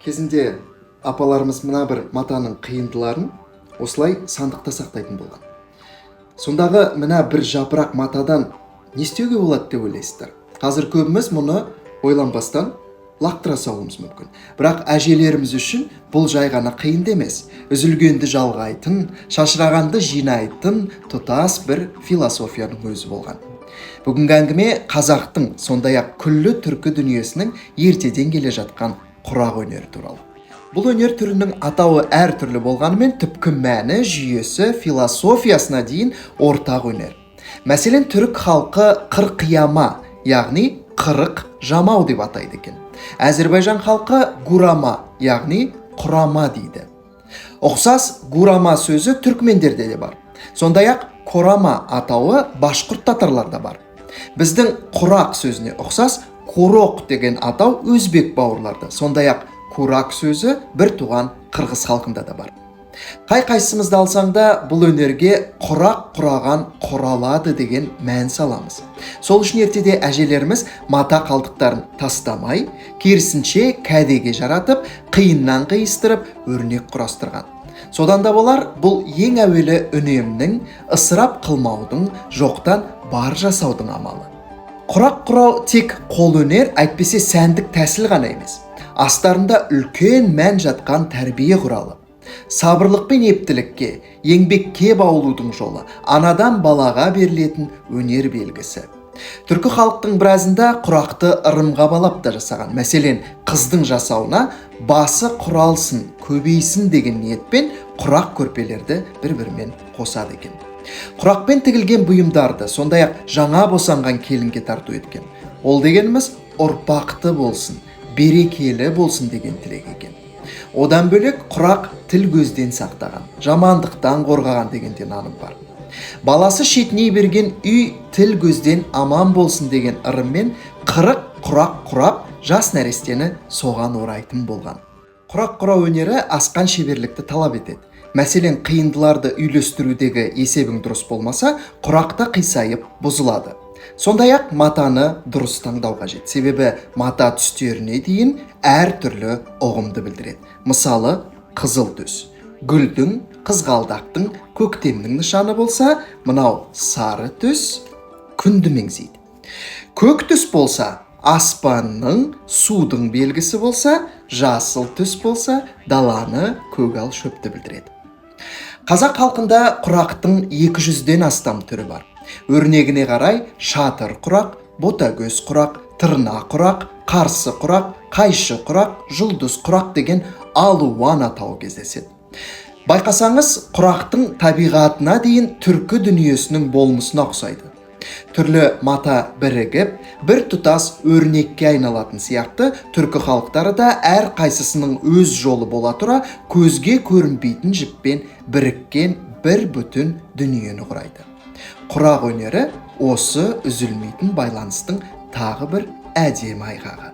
Кезінде апаларымыз мына бір матаның қиындыларын осылай сандықта сақтайтын болған. Сондағы мына бір жапырақ матадан не істеуге болады деп ойлайсыздар? Қазір көбіміз мұны ойланбастан лақтыра салуымыз мүмкін. Бірақ әжелеріміз үшін бұл жай ғана қиынды емес, үзілгенді жалғайтын, шашырағанды жинайтын тұтас бір философияның өзі болған. Бүгінгі әңгіме қазақтың, сондай-ақ күллі түркі дүниесінің ертеден келе жатқан құрақ өнері туралы. Бұл өнер түрінің атауы әртүрлі болғанымен, түпкі мәні, жүйесі, философиясына дейін ортақ өнер. Мәселен, түрік халқы қырқияма, яғни 40 жамау деп атайды екен. Әзірбайжан халқы гурама, яғни құрама дейді. Ұқсас гурама сөзі түркмендерде де бар. Сондай-ақ корама атауы башқұрт татарларда бар. Біздің құрақ сөзіне ұқсас куроқ деген атау өзбек бауырларда. Сондай-ақ курак сөзі бір туған қырғыз халқында да бар. Қай қайсымызды алсаң да, бұл өнерге құрақ құраған құралады деген мән саламыз. Сол үшін ертеде әжелеріміз мата қалдықтарын тастамай, керісінше кәдеге жаратып, қиыннан қиыстырып, өрнек құрастырған. Содан да болар, бұл ең әуелі үнемнің, ысырап қылмаудың, жоқтан бар жасаудың амалы. Құрақ құрау тек қолөнер, әйтпесе сәндік тәсіл ғана емес. Астарында үлкен мән жатқан тәрбие құралы. Сабырлық пен ептілікке, еңбекке баулудың жолы, анадан балаға берілетін өнер белгісі. Түркі халықтың біразында құрақты ырымға балап та жасаған. Мәселен, қыздың жасауына басы құралсын, көбейсін деген ниетпен құрақ көрпелерді бір-бірімен қосады екен. Құрақпен тігілген бұйымдарды сондай-ақ жаңа босанған келінге тарту еткен. Ол дегеніміз ұрпақты болсын, берекелі болсын деген тілек екен. Одан бөлек құрақ тіл көзден сақтаған, жамандықтан қорғаған деген де наным бар. Баласы шетіней берген үй тіл көзден аман болсын деген ырыммен 40 құрақ құрап, жас нәрестені соған орайтын болған. Құрақ құрау өнері асқан шеберлікті талап етеді. Мәселен, қиындыларды үйлестірудегі есебің дұрыс болмаса, құрақта қисайып бұзылады. Сондай-ақ матаны дұрыс таңдау қажет. Себебі мата түстеріне дейін әртүрлі ұғымды білдіреді. Мысалы, қызыл түс гүлдің, қызғалдақтың, көктемнің нышаны болса, мынау сары түс күнді меңзейді. Көк түс болса, аспанның, судың белгісі болса, жасыл түс болса, даланы, көгал шөпті білдіреді. Қазақ халқында құрақтың 200-ден астам түрі бар. Өрнегіне қарай шатыр құрақ, ботагөз құрақ, тырна құрақ, қарсы құрақ, қайшы құрақ, жұлдыз құрақ деген алуан атау кездеседі. Байқасаңыз, құрақтың табиғатына дейін түркі дүниесінің болмысына ұқсайды. Түрлі мата бірігіп, бір тұтас өрнекке айналатын сияқты, түркі халықтары да әр қайсысының өз жолы бола тұра, көзге көрінбейтін жіппен біріккен бір бүтін дүниені құрайды. Құрақ өнері осы үзілмейтін байланыстың тағы бір әдемі айғағы.